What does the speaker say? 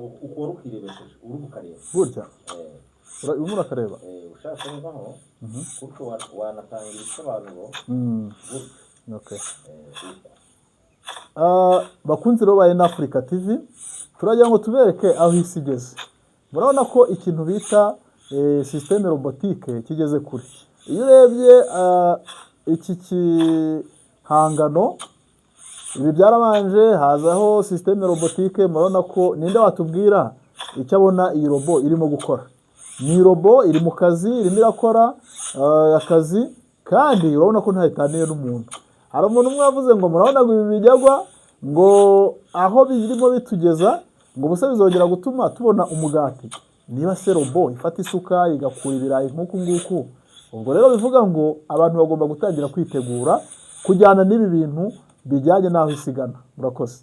Uko wari ukirebesheje uri kukareba. Gutya. Urimo urakareba. Ushatse noneho gutyo wanatanga ibisobanuro gutyo. Uko. Bakunzi rero ba Africa TV, turagira ngo tubereke aho isi igeze. Murabona ko ikintu bita système robotique kigeze kure. Iyo urebye iki gihangano, ibi byarabanje, hazaho système robotique. Murabona ko, ninde watubwira icyo abona iyi robot irimo gukora? Ni robot iri mu kazi, irimo irakora akazi, kandi urabona ko ntaho itaniye n'umuntu. Hari umuntu umwe wavuze ngo murabona ngo ibi bijyagwa ngo aho birimo bitugeza, ngo ubuse bizongera gutuma tubona umugati? Niba se robot ifata isuka igakura ibirayi nk'uku nguku, ubwo rero bivuga ngo abantu bagomba gutangira kwitegura kujyana n'ibi bintu bijyanye n'aho isigana. Murakoze.